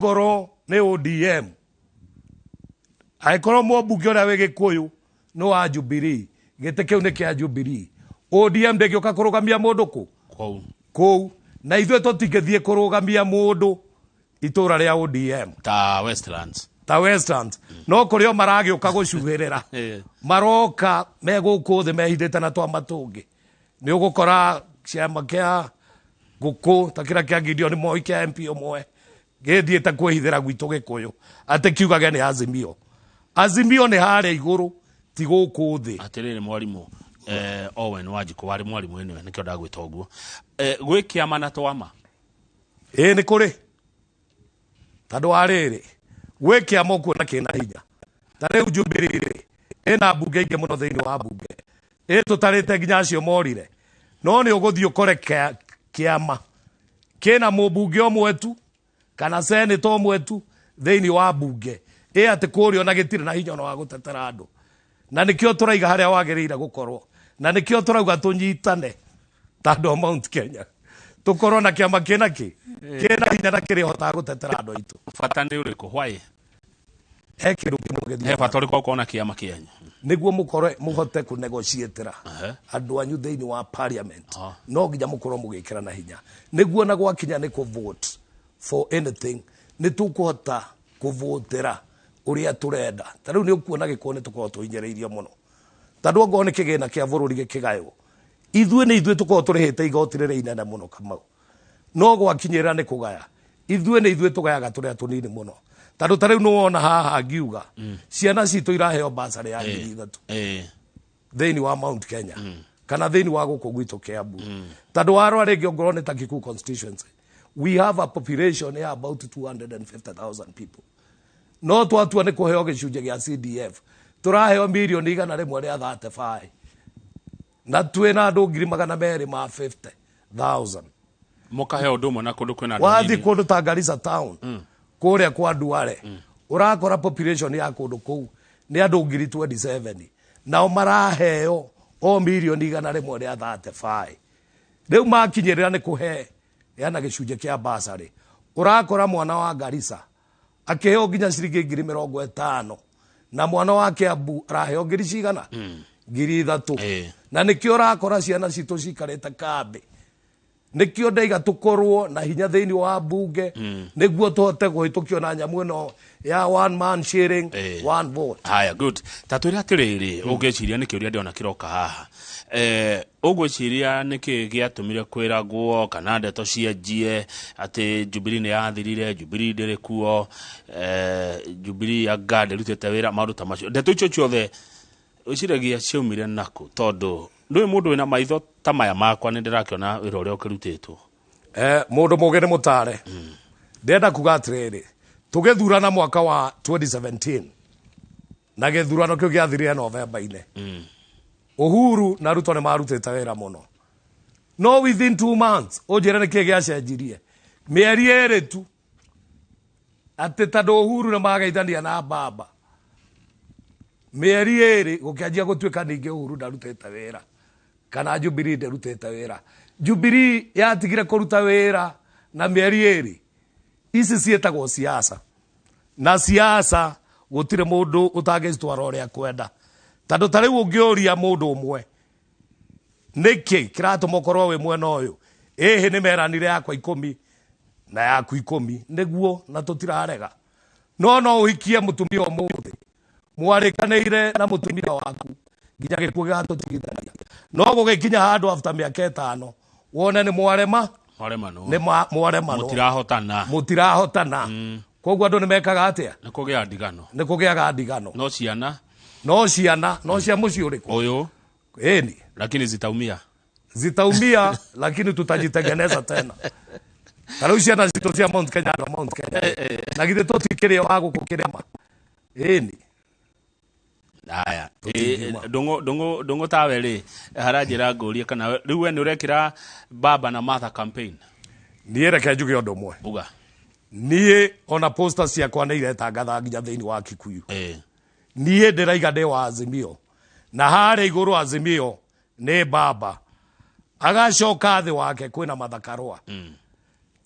Ngorwo nĩ ODM, angĩkorwo mũmbunge ũrĩa wĩ Gĩkũyũ nĩ wa Jubilee, gĩtĩ kĩu nĩ kĩa Jubilee. ODM ndĩngĩũka kũrũgamia mũndũ kũ Kũu. Kũu na ithuĩ tũtingĩthiĩ kũrũgamia mũndũ itũra rĩa ODM. Ta Westlands. Ta Westlands, no kũrĩ o maragĩũka gũcuhĩrĩra. Maroka me gũkũ thĩ mehithĩte na twama tũngĩ. Nĩ ũgũkora kĩama kĩa ngũkũ ta kĩrĩa kĩa Gideon Moi kĩa MP ũmwe gĩthiĩte kwĩhithĩra gwitũ Gĩkũyũ atĩ kiugage nĩ Azimio. Azimio nĩ harĩa igũrũ, ti gũkũ thĩ. Atĩrĩrĩ mwarimũ, Owen Wanjikũ warĩ mwarimũ ĩnĩwe nĩkĩo ndagwĩta ũguo, gwĩ kĩama na twama? Ĩĩ, nĩ kũrĩ, tondũ wa rĩrĩ, gwĩ kĩama ũkuona kĩna hinya. Ta rĩu Jubilee rĩ, ĩna mbunge ingĩ mũno thĩinĩ wa mbunge, ĩ tũtarĩte nginya acio morire. No nĩ ũgũthiĩ ũkore kĩama kĩna mũmbunge ũmwe tu kana seneta ũmwe tu thĩinĩ wa mbunge, ĩ atĩ kũrĩa ona gĩtirĩ na hinya ona wa gũtetera andũ. Na nĩkĩo tũraiga harĩa wagĩrĩire gũkorwo, na nĩkĩo tũrauga tũnyitane ta andũ a Mount Kenya, tũkorwo na kĩama kĩna kĩ kĩna hinya na kĩrĩhotaga gũtetera andũ aitũ. Bata nĩ ũrĩkũ? Why? He kĩndũ kĩmwe gĩthiaga. He bata ũrĩkũ gũkorwo na kĩama kĩanyu? Nĩguo mũkorwe mũhote kũnegotiatĩra andũ anyu thĩinĩ wa parliament, no nginya mũkorwo mũgĩkĩra na hinya, nĩguo na gwakinya nĩ kũ vote for anything, nĩ tũkũhota kũvotera ũrĩa tũrenda. Ta rĩu nĩ ũkuona Gĩkũyũ nĩ tũkoragwo tũhinyĩrĩirio mũno, tondũ ongorwo nĩ kĩgĩna kĩa bũrũri gĩkĩgaywo, ithuĩ nĩ ithuĩ tũkoragwo tũrĩhĩte igoti rĩrĩa inene mũno, Kamau. No gwakinyĩrĩra nĩ kũgaya, ithuĩ nĩ ithuĩ tũgayaga tũrĩa tũnini mũno, tondũ ta rĩu nĩ wona haha ngiuga ciana citũ iraheo basarĩ ya 3,000 thĩinĩ wa Mount Kenya kana thĩinĩ wa gũkũ gwitũ Kiambu. Tondũ warora rĩngĩ ongorwo nĩ ta Kikuyu constituency, we have a population ya about 250,000 people, no twatua nĩ kũheo gĩcunjĩ gĩa CDF tũraheo mirioni 135, na twĩna andũ 250,000. Mũkahe ũndũ ũmwe na kũndũ kwĩna andũ Wathiĩ anini. Kũndũ ta Garissa town, kũrĩa kwa Duale, ũrakora population ya kũndũ kũu nĩ andũ 27,000, nao maraheo o mirioni 135. Rĩu makinyĩrĩra nĩ kũhe yana gĩcunjĩ kĩa basarĩ, ũrakora mwana wa Garissa akĩheo nginya ciringi 50,000, na mwana wa Kiambu araheo ngiri cigana? 3,000. Na nĩkĩo ũrakora ciana citũ cikarĩte kambĩ. Nĩkĩo ndaiga tũkorwo na hinya thĩinĩ wa mbunge, nĩguo tũhote kũhĩtũkio na nyamũ ĩno ya one man sharing one vote. Haya, good. Ta twĩre atĩrĩrĩ, ũngĩciria nĩ kĩũria ndĩrona kĩroka haha, ũgwĩciria nĩkĩ gĩatũmire kwĩragwo kana ndeto cianjie atĩ Jubilee nĩ yathirire, Jubilee ndĩrĩ kuo, Jubilee anga ndĩrutĩte wĩra, maũndũ ta macio? Ndeto icio ciothe wĩciragia ciaumire nakũ? Tondũ ndũĩ mũndũ wĩna maitho ta maya makwa nĩ ndĩrakĩona wĩra ũrĩa ũkĩrutĩtwo. Mũndũ mũgĩ nĩ mũtare. Ndĩrenda kuga atĩrĩrĩ, tũgĩthurana mwaka wa 2017, na gĩthurano kĩu gĩathirire Novemba-inĩ, Uhuru na Ruto nĩ marutĩte wĩra mũno, no within 2 months, ũnjĩre nĩ kĩĩ gĩacenjirie mĩeri 2 tu, atĩ tondũ Uhuru nĩ mageithania na baba, mĩeri 2 gũkĩanjia gũtuĩka ningĩ Uhuru ndarutĩte wĩra kana Jubilee ndĩrutĩte wĩra. Jubilee yatigire kũruta wĩra na mĩeri 2. Ici ciĩtagwo siasa, na siasa gũtirĩ mũndũ ũtangĩcitwara ũrĩa kwenda, tondũ ta rĩu ũngĩũria mũndũ ũmwe nĩkĩ kĩratũma ũkorwo wĩ mwena ũyũ, ĩhĩ nĩ meranire yakwa 10 na yaku 10, nĩguo na tũtirarega. No no ũhikie mũtumia ũmũthĩ, mwarĩkanĩire na mũtumia waku nginya gĩkuũ gĩgatũtigithania, no gũgĩkinya handũ after mĩaka 5 wone nĩ mwarema. Mwaremanwo. Nĩ mwaremanwo. Mũtirahotana. Mũtirahotana, koguo andũ nĩ mekaga atĩa? Nĩ kũgĩa ndigano. Nĩ kũgĩaga ndigano. No ciana. No ciana, no cia mũciĩ ũrĩkũ? Ũyũ. Ĩni. Lakini zitaumia. Zitaumia, lakini tutajitengeneza tena. Ta rĩu ciana citũ cia Mount Kenya, andũ a Mount Kenya, na githĩ tũtikĩrĩ o a gũkũ kĩrĩma? Ĩni. Haya. Tũtingiuma. Ndũng'ũ, Ndũng'ũ, Ndũng'ũ, tawe rĩ, haranjĩra ngũrie kana rĩu we nĩ ũrekĩra baba na Martha campaign? Niĩ reke njuge ũndũ ũmwe. Uga. Niĩ ona poster ciakwa nĩ iretangatha nginya thĩinĩ wa Kikuyu. Niĩ ndĩraiga ndĩ wa Azimio, na harĩa igũrũ Azimio nĩ baba, agacoka thĩ wake kwĩna Martha Karũa,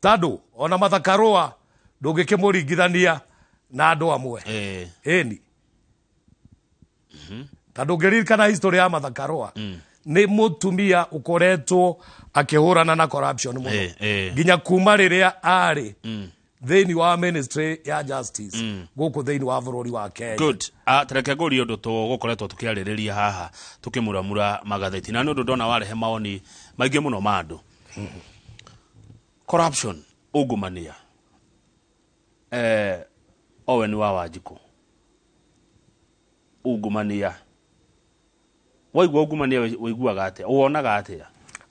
tondũ ona Martha Karũa Ndũngĩkĩmũringithania na andũ amwe. Ĩni, tondũ ũngĩririkana history ya Martha Karũa, nĩ mũtumia ũkoretwo akĩhũrana na corruption mũno nginya kuma rĩrĩa arĩ thĩinĩ wa ministry ya justice gũkũ thĩinĩ wa bũrũri wa Kenya. Good. Tareke ngũrie ũndũ tũgũkoretwo tũkĩarĩrĩria haha tũkĩmuramura magathĩti, na nĩ ũndũ ndona warehe mawoni maingĩ mũno ma andũ. Corruption, ungumania, Owen wa Wanjikũ, ungumania, waigua ungumania ũiguaga atĩa, wonaga atĩa?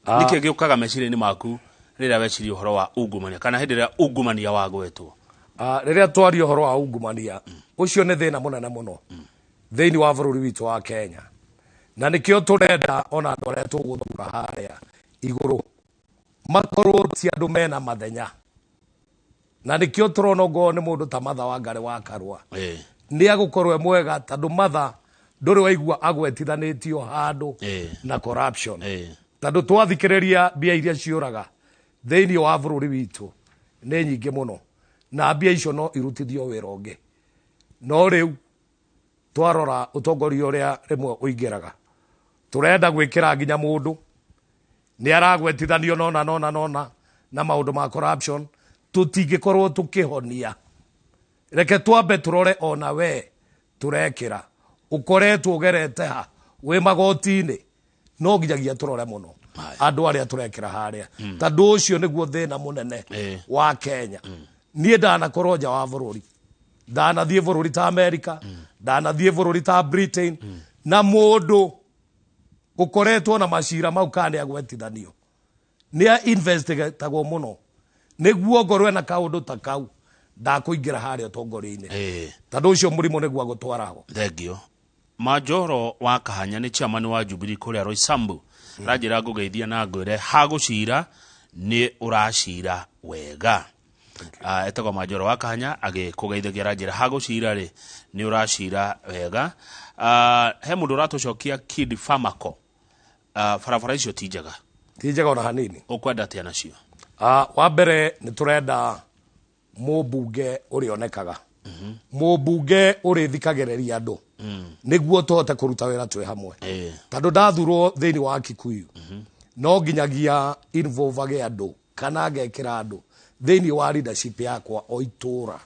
Nĩkĩ gĩũkaga meciria-inĩ maku rĩrĩa weciria ũhoro wa ungumania, kana hĩndĩ ĩrĩa ungumania wagwetwo? Rĩrĩa twaria ũhoro wa ungumania, ũcio nĩ thĩna mũnene mũno thĩinĩ wa bũrũri witũ wa Kenya, na nĩkĩo tũrenda ona andũ arĩa tũgũthura harĩa igũrũ makorwo ti andũ mena mathenya, na nĩkĩo tũrona ongorwo nĩ mũndũ ta Martha Wangari wa Karũa nĩ agũkorwo e mwega, tondũ Martha ndũrĩ waigua agwetithanĩtio handũ na corruption, tondũ twathikĩrĩria mbia iria ciũraga thĩinĩ wa bũrũri witũ nĩ nyingĩ mũno, na mbia icio no irutithio wĩra ũngĩ. No rĩu twarora ũtongoria ũrĩa rĩmwe ũingĩraga, tũrenda gwĩkĩra nginya mũndũ nĩ aragwetithanio nona nona nona na maũndũ ma corruption, tũtingĩkorwo tũkĩhonia. Reke twambe tũrore ona we tũrekĩra ũkoretwo ũgerete ha wĩ magoti-inĩ. No nginyagia tũrore mũno andũ arĩa tũrekĩra harĩa, tondũ ũcio nĩguo thĩna mũnene wa Kenya. Niĩ ndanakorwo nja wa bũrũri, ndanathiĩ bũrũri ta America, ndanathiĩ bũrũri ta Britain, na mũndũ ũkoretwo na macira mau kana nĩ agwetithanio nĩ investigatagwo mũno, nĩguo ngorwo ena kaũndũ ta kau ndakũingĩra harĩa ũtongoria-inĩ, tondũ ũcio mũrimũ nĩguo agũtwara ho. Thengio. Manjoro wa Kahanya nĩ chairman wa Jubilee kũrĩa Roysambu, ranjĩra ngũgeithia na ngwĩre hagũcira nĩ ũracira wega. Etagwo Manjoro wa Kahanya agĩkũgeithagia, ranjĩra hagũcira rĩ nĩ ũracira wega. He mũndũ ũratũcokia Kid Farmaco. Barabara icio ti njega. Ti njega ona hanini. Ũkwenda atĩa nacio? Wa mbere nĩ tũrenda mũmbunge ũrĩonekaga, mũmbunge ũrĩthikagĩrĩria andũ, nĩguo tũhote kũruta wĩra twĩ hamwe, tondũ ndathurwo thĩinĩ wa Kikuyu no nginyagia involve andũ kana ngekĩra andũ thĩinĩ wa leadership yakwa o itũra,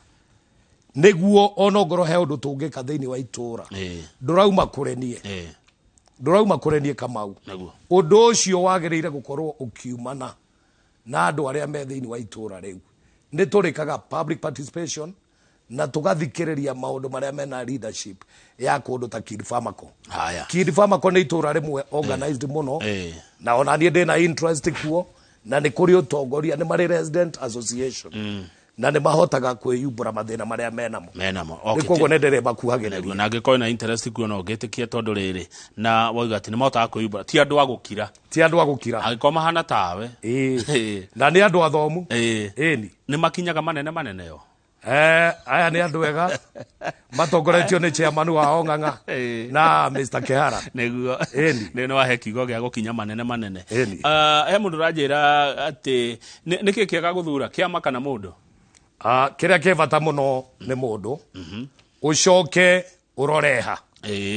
nĩguo ona ongorwo he ũndũ tũngĩka thĩinĩ wa itũra, ndũrauma kũrĩ niĩ, ndũrauma kũrĩ niĩ Kamau. Ũndũ ũcio wagĩrĩire gũkorwo ũkiumana na andũ arĩa me thĩinĩ wa itũra rĩu. Nĩ tũrĩkaga public participation na tũgathikĩrĩria maũndũ marĩa mena leadership ya kũndũ ta Kid Farmaco. Haya. Kid Farmaco nĩ itũra rĩmwe organized mũno, na ona niĩ ndĩna interest kuo, na nĩ kũrĩ ũtongoria, nĩ marĩ resident association, na nĩ mahotaga kwĩyumbũra mathĩna marĩa menamo. Menamo. Nĩ koguo nĩ ndĩrĩ makuhagĩrĩria. Na angĩkorwo na interest kuo no ngĩtĩkie, tondũ rĩrĩ na wauga atĩ nĩ mahotaga kwĩyumbũra, ti andũ a gũkira. Ti andũ a gũkira. Angĩkorwo mahana tawe. Na nĩ andũ athomu. Ĩni. Nĩ makinyaga manene manene yo. Aya nĩ andũ ega matongoretio nĩ chairman wao Ng'ang'a na Mr. Kehara. Nĩguo. Ĩni. Nĩ wahe kiugo gĩa gũkinya manene manene. Ĩni. He mũndũ ũranjĩra atĩ nĩkĩ kĩega gũthura, kĩama kana mũndũ? Kĩrĩa kĩ bata mũno nĩ mũndũ, ũcoke ũrore ha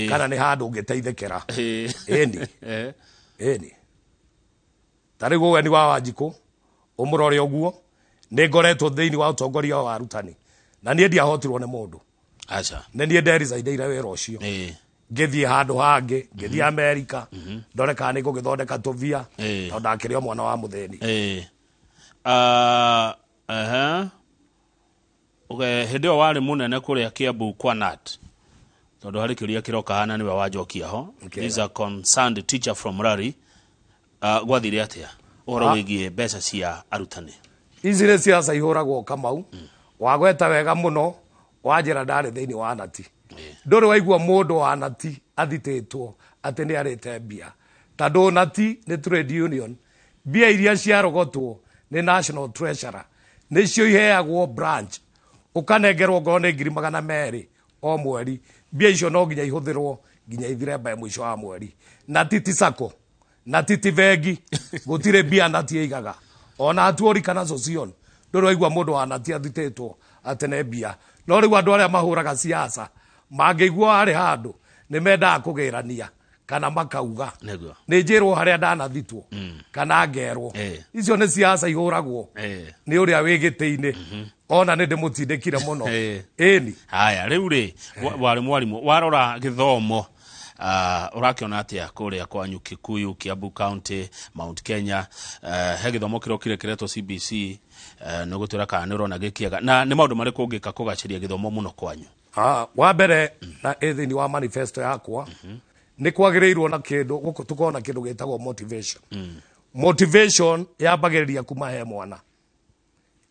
kana nĩ handũ ũngĩteithĩkĩra. Ĩni. Ĩni, ta rĩu ũweni wa Wanjikũ ũmũrore ũguo, nĩ ngoretwo thĩinĩ wa ũtongoria wa arutani, na niĩ ndiahotirwo nĩ mũndũ. Aca. Nĩ niĩ ndericainĩire wĩra ũcio, ngĩthiĩ handũ hangĩ, ngĩthiĩ Amerika ndore kana nĩ ngũgĩthondeka tũbia, tondũ ndakĩrĩ o mwana wa mũthĩni. Ehe. Okay, hĩndĩ ĩyo warĩ mũnene kũrĩa Kiambu kwa NAT, tondũ harĩ kĩũria kĩroka hana nĩwe wanjokia ho. This is a concerned teacher from Rari. Gwathire atĩa ũhoro wĩgiĩ mbeca cia arutani? Ici nĩ ciaca ihũragwo, Kamau. Wagweta wega mũno, wanjĩra ndarĩ thĩinĩ wa nati. Ndũrĩ waigua mũndũ wa nati athitĩtwo atĩ nĩ arĩte mbia, tondũ nati nĩ trade union. Mbia iria ciarogotwo nĩ national treasurer nĩcio iheagwo branch, ũkanengerwo ngorwo nĩ 200,000 o mweri. Mbia icio no nginya ihũthĩrwo nginya ithire mbere mũico wa mweri. Na titi sacco na titi bengi, gũtirĩ mbia nati ĩigaga. Ona atuori kana sosion, ndũrĩ waigua mũndũ wa nati athitĩtwo. Atĩ nĩ mbia. No rĩu andũ arĩa mahũraga siasa mangĩigua harĩ handũ nĩ mendaga kũgĩrania kana makauga. Nĩguo. Nĩ njĩrwo harĩa ndanathitwo kana ngerwo. Icio nĩ siasa ihũragwo nĩ ũrĩa wĩ gĩtĩ-inĩ. Ona nĩ ndĩmũtindĩkire mũno. Ĩni. Haya, rĩu rĩ, warĩ mwarimũ, warora gĩthomo, ũrakĩona atĩa kũrĩa kwanyu Kikuyu, Kiambu County, Mount Kenya? He gĩthomo kĩrokire kĩretwo CBC, nĩ ũgũtwĩra kana nĩ ũrona gĩkĩega na nĩ maũndũ marĩkũ ũngĩka kũgacĩria gĩthomo mũno kwanyu? Wa mbere, na ĩ thĩinĩ wa manifesto yakwa, nĩ kwagĩrĩirwo na kĩndũ gũkũ tũkorwo na kĩndũ gĩtagwo motivation. Motivation yambagĩrĩria kuma he mwana,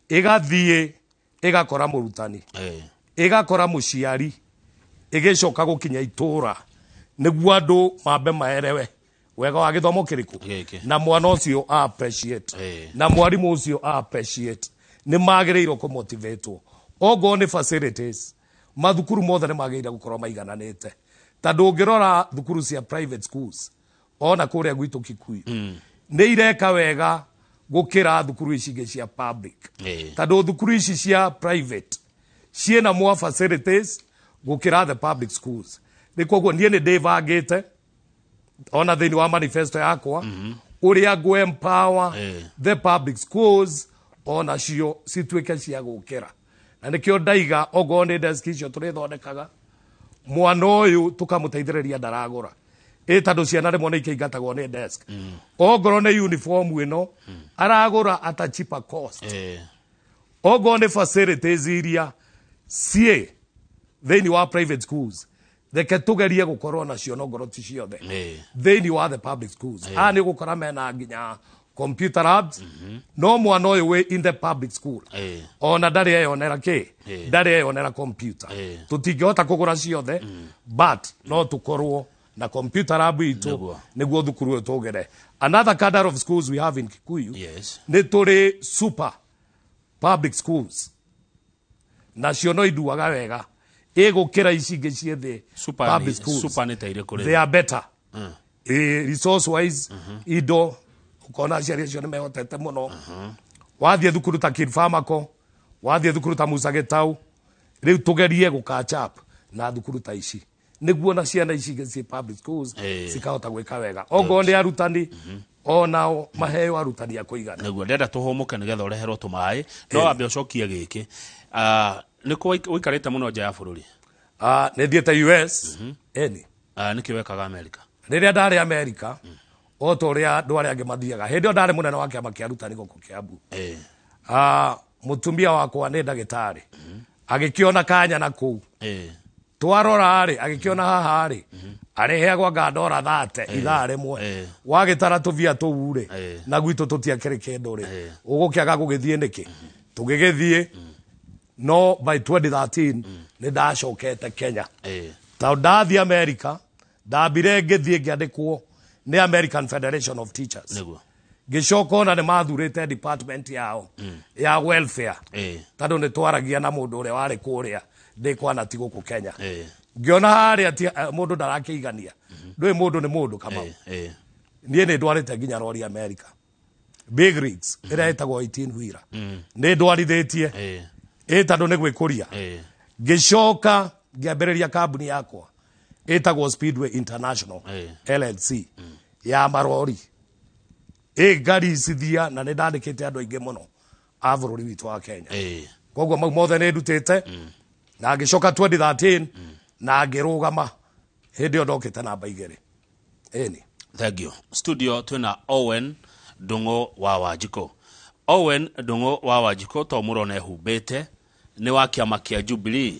ĩgathiĩ ĩgakora mũrutani, ĩgakora mũciari, ĩgĩcoka gũkinya itũra, nĩguo andũ mambe maerewe wega wa gĩthomo kĩrĩkũ. Gĩkĩ. Na mwana ũcio a appreciate na mwarimũ ũcio a appreciate, nĩ magĩrĩirwo kũmotivatwo. Ongorwo nĩ facilities, mathukuru mothe nĩ magĩrĩire gũkorwo maigananĩte, tondũ ũngĩrora thukuru cia private schools ona kũrĩa gwitũ Kikuyu nĩ ireka wega gũkĩra thukuru ici ingĩ cia public, tondũ thukuru ici cia private ciĩna more facilities gũkĩra the public schools. Nĩ koguo niĩ nĩ ndĩbangĩte ona thĩinĩ wa manifesto yakwa ũrĩa ngũ empower the public schools onacio cituĩke cia gũkĩra, na nĩkĩo ndaiga ongorwo nĩ desk icio tũrĩthondekaga, mwana ũyũ tũkamũteithĩrĩria ndaragũra ĩ, tondũ ciana rĩmwe nĩ ikĩingatagwo nĩ desk. Ongorwo nĩ uniform ĩno aragũra at a cheaper cost. Ongorwo nĩ facilities iria ciĩ thĩinĩ wa private schools, reke tũgerie gũkorwo nacio, no ngorwo ti ciothe, thĩinĩ wa the public schools. Haha nĩ ũgũkora mena nginya computer labs, no mwana ũyũ wĩ in the public school ona ndarĩ eyonera kĩ, ndarĩ eyonera computer. Tũtingĩhota kũgũra ciothe, but no tũkorwo na computer lab itũ nĩguo thukuru ũyũ tũgere. Another cadre of schools we have in Kikuyu, nĩ tũrĩ super public schools, nacio no induaga wega ĩgũkĩra ici ingĩ ciĩ thĩ. Super Public schools, super nĩ ta irĩkũ rĩu? They are better resource wise, indo ũkona aciari acio nĩ mehotete mũno. Wathiĩ thukuru ta Kinfamaco, wathiĩ thukuru ta Musa Gĩtau, rĩu tũgerie gũ catch up na thukuru ta ici, nĩguo na ciana ici ingĩ ciĩ public schools cikahota gwĩka wega. Ongorwo nĩ arutani, onao maheo arutani a kũigana. Nĩguo ndenda tũhũmũke nĩgetha ũreherwo tũmaĩ, no wambe ũcokie gĩkĩ. Nĩ kũ ũikarĩte mũno nja ya bũrũri? Nĩ thiĩte US eni. Nĩkĩ wekaga America? Rĩrĩa ndarĩ America, o ta ũrĩa andũ arĩa angĩ mathiaga, hĩndĩ ĩyo ndarĩ mũnene wa kĩama kĩa arutani gũkũ Kiambu. Mũtumia wakwa nĩ ndagĩtarĩ, agĩkĩona kanya na kũu. Twarora rĩ, agĩkĩona haha rĩ, arĩheagwo anga ndora 30 ithaa rĩmwe. Wagĩtara tũbia tũu rĩ, na gwitũ tũtiakĩrĩ kĩndũ rĩ, ũgũkĩaga gũgĩthiĩ nĩkĩ? Tũgĩgĩthiĩ, no by 2013 nĩ ndacokete Kenya, tondũ ndathiĩ America ndambire ngĩthiĩ ngĩandĩkwo nĩ American Federation of Teachers. Ngĩcoka ona nĩ mathurĩte department yao ya welfare, tondũ nĩ twaragia na mũndũ ũrĩa warĩ kũrĩa ndĩ kwana ti gũkũ Kenya. Ngĩona harĩa ti mũndũ ndarakĩigania, ndũĩ mũndũ nĩ mũndũ, Kamau. Niĩ nĩ ndwarĩte nginya rori America, big rigs ĩrĩa ĩtagwo 18 wheeler, nĩ ndwarithĩtie ĩ, tondũ nĩ gwĩkũria. Ngĩcoka ngĩambĩrĩria kambuni yakwa ĩtagwo Speedway International LLC ya marori, ĩ ngaricithia, na nĩ ndandĩkĩte andũ aingĩ mũno a bũrũri witũ wa Kenya. Koguo mau mothe nĩ ndutĩte, na ngĩcoka 2013 na ngĩrũgama, hĩndĩ ĩyo ndokĩte namba 2, ĩni. Thank you. Studio twina Owen Ndung'u wa Wanjikũ. Owen Ndung'u wa Wanjikũ, to mũrona ehumbĩte, nĩ wa kĩama kĩa Jubilee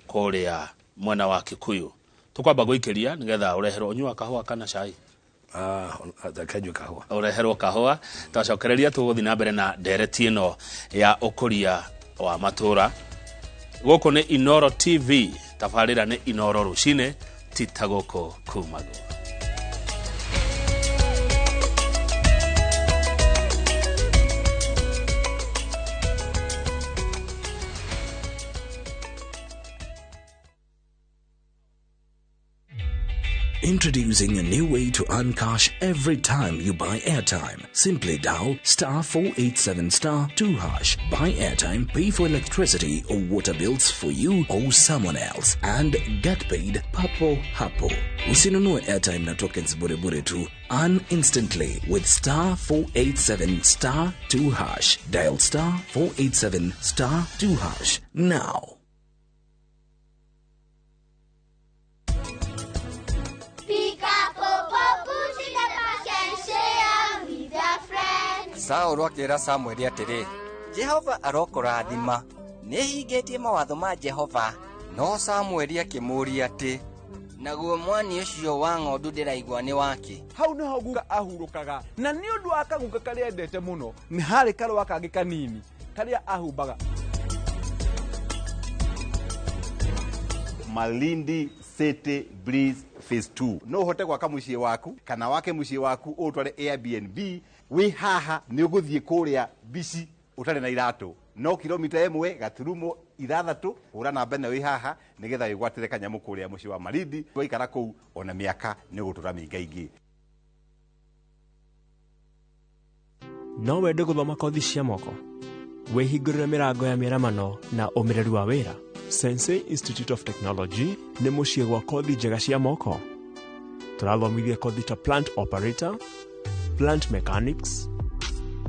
kũrĩa mwena wa Kikuyu. Tũkwamba gũikĩria nĩgetha ũreherwo ũnyua kahũa kana cai. Ah, reke nyue kahũa. Ũreherwo kahũa, twacokereria tũgũthiĩ na mbere na ndereti ĩno ya ũkũria wa matũra. Gũkũ nĩ Inoro TV, tabarĩra nĩ Inoro rũcinĩ, tita gũkũ kumagwo. Introducing a new way to earn cash every time you buy airtime. Simply dial star 487 star 2 hash. Buy airtime, pay for electricity or water bills for you or someone else, and get paid papo hapo. Usinunue airtime na tokens bure bure tu. Earn instantly with star 487 star 2 hash. Dial star 487 star 2 hash now. Saũlũ akĩra Samueli atĩrĩ, Jehova arokũrathima, nĩhingĩtie mawatho ma Jehova. No Samueli akĩmũũria atĩ, naguo mwani ũcio wa ng'ondu ndĩraigua nĩ wakĩ? Hau nĩho guka ahurũkaga, na nĩ ũndũ wa kaguka karĩa endete mũno, nĩ harĩ karũa kangĩ kanini karĩa ahumbaga. Malindi City Breeze Phase 2. No uhote gwaka muciĩ waku kana wake muciĩ waku ũtware Airbnb wĩ haha nĩ ũgũthiĩ kũrĩa bici ũtarĩ na iratũ no kilomita ĩmwe gaturumo ithathatũ hũra namba ĩno wĩ haha nĩgetha wĩgwatĩre kanyamũ kũrĩa mũciĩ wa Malindi. Waikara kũu ona mĩaka nĩ ũgũtũra mĩingaingĩ. No wende gũthoma kothi cia moko, wĩhingũrĩre mĩrango ya mĩaramano na ũmĩrĩru wa wĩra. Sensei Institute of Technology nĩ mũciĩ gwa kothi njega cia moko. Tũrathomithia kothi ta plant operator, plant mechanics,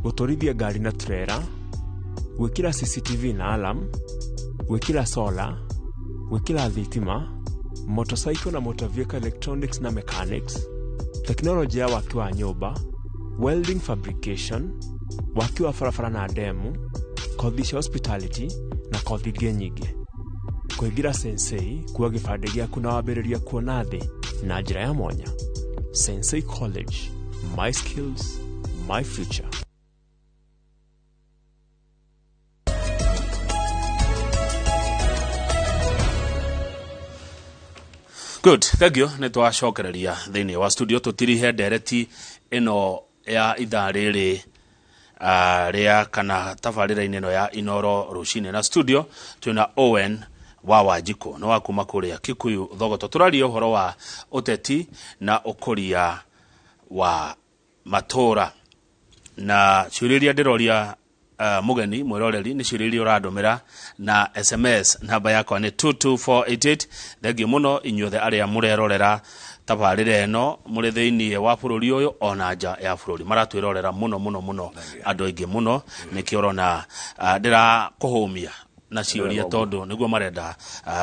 gũtwarithia ngari na trailer, gwĩkĩra CCTV na alarm, gwĩkĩra solar, gwĩkĩra thitima, motorcycle na motor vehicle electronics na mechanics, tekinoronjĩ ya waki wa nyũmba, welding fabrication, waki wa barabara na ndemu, kothi cia hospitality na kothi ingĩ nyingĩ. Kũingĩra Sensei kuoya gĩbandĩ gĩaku na wambĩrĩria kuona thĩ na njĩra ya mwanya. Sensei College, my skills, my future. Good, thank you. Nĩ twacokereria thĩinĩ wa studio tũtirihe ndereti ĩno ya ithaa rĩrĩ rĩa kana tabarĩra-inĩ ĩno ya Inoro rũcinĩ na studio twĩna Owen wa Wanjikũ nĩ wa kuma kũrĩa Kikuyu Thogoto. Tũraria ũhoro wa ũteti na ũkũria wa matũra na ciũria iria ndĩroria mũgeni mwĩroreri nĩ ciũria iria ũrandũmĩra na SMS. Namba yakwa nĩ 22488. Thengiũ mũno inyuothe arĩa mũrerorera tabarĩra ĩno mũrĩ thĩinĩ wa bũrũri ũyũ ona nja ya bũrũri. Maratwĩrorera mũno mũno mũno andũ aingĩ mũno, nĩkĩo ũrona ndĩrakũhũmia na ciũria tondũ nĩguo marenda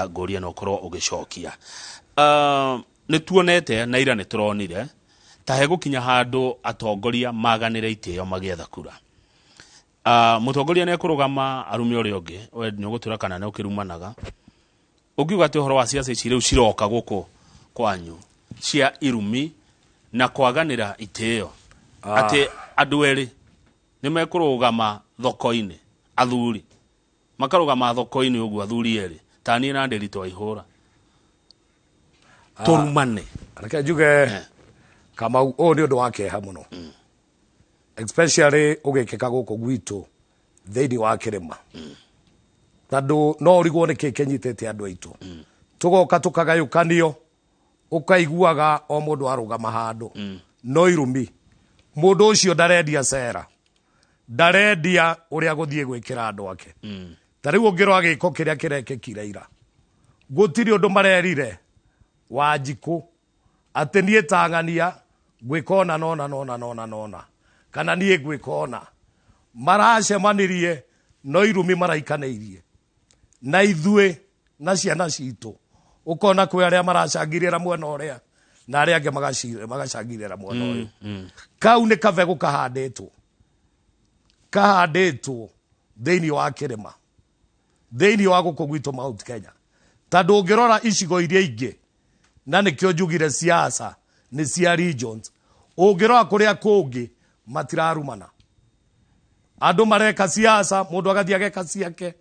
ngũria na ũkorwo ũgĩcokia. Nĩ tuonete na ira nĩ tũronire ta hegũkinya handũ atongoria maganĩre itĩo magĩetha kura. Mũtongoria nĩ ekũrũgama arume ũrĩa ũngĩ, we nĩ ũgũtwĩra kana nĩ ũkĩrumanaga. Ũngiuga atĩ ũhoro wa ciaca ici rĩu ciroka gũkũ kwanyu cia irumi na kwaganĩra itĩo, atĩ andũ erĩ nĩ mekũrũgama thoko-inĩ, athuri makarũgama thoko-inĩ ũguo, athuri erĩ ta niĩ na Ndĩritũ Waihũra tũrumane. Reke njuge Kamau, ũyũ nĩ ũndũ wa kĩeha mũno, especially ũgĩkĩka gũkũ gwitũ thĩinĩ wa kĩrĩma, tondũ no ũrigwo nĩ kĩĩ kĩnyitĩte andũ aitũ. Tũgoka tũkagayũkanio, ũkaiguaga o mũndũ arũgama handũ no irumi. Mũndũ ũcio ndarendia cera, ndarendia ũrĩa gũthiĩ gwĩkĩra andũ ake. Ta rĩu ũngĩrora gĩko kĩrĩa kĩrekĩkire ira, gũtirĩ ũndũ marerire Wanjikũ atĩ niĩ tang'ania ngwĩka ona nona nona nona nona kana niĩ ngwĩka ona. Maracemanirie no irumi maraikanĩirie na ithuĩ na ciana citũ. Ũkona kwĩ arĩa maracangirĩra mwena ũrĩa na arĩa angĩ magacangirĩra mwena ũyũ. Kau nĩ kabegũ kahandĩtwo, kahandĩtwo thĩinĩ wa kĩrĩma, thĩinĩ wa gũkũ gwitũ Mount Kenya. Tondũ ũngĩrora icigo iria ingĩ, na nĩkĩo njugire siasa nĩ cia regions, ũngĩrora kũrĩa kũngĩ matirarumana. Andũ mareka siasa, mũndũ agathiĩ ageka ciake,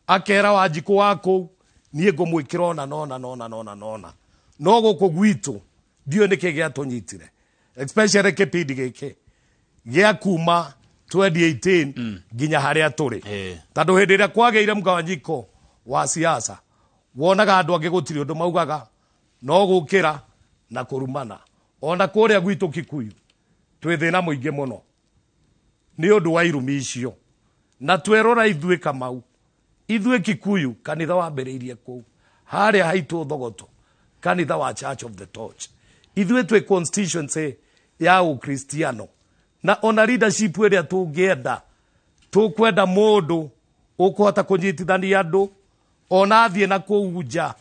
akera Wanjikũ wa kũu niĩ ngũmwĩkĩra ona nona nona nona nona. No gũkũ gwitũ ndiũĩ nĩkĩ gĩatũnyitire, especially kĩbindi gĩkĩ gĩa kuma 2018 nginya harĩa tũrĩ. Tondũ hĩndĩ ĩrĩa kwagĩire mũgawanyiko wa siasa, wonaga andũ angĩ gũtirĩ ũndũ maugaga, no gũkĩra Na kũrumana ona kũrĩa gwitũ Kikuyu twĩ thĩna mũingĩ mũno nĩ ũndũ wa irumi icio. Na twerora ithuĩ Kamau, ithuĩ Kikuyu, kanitha wambĩrĩirie kũu harĩa haitũ Thogoto, kanitha wa Church of the Torch. Ithuĩ twĩ constituency ya Ũkristiano, na ona leadership ĩrĩa tũngĩenda, tũkwenda mũndũ ũkũhota kũnyitithania andũ, ona athiĩ na kũu nja,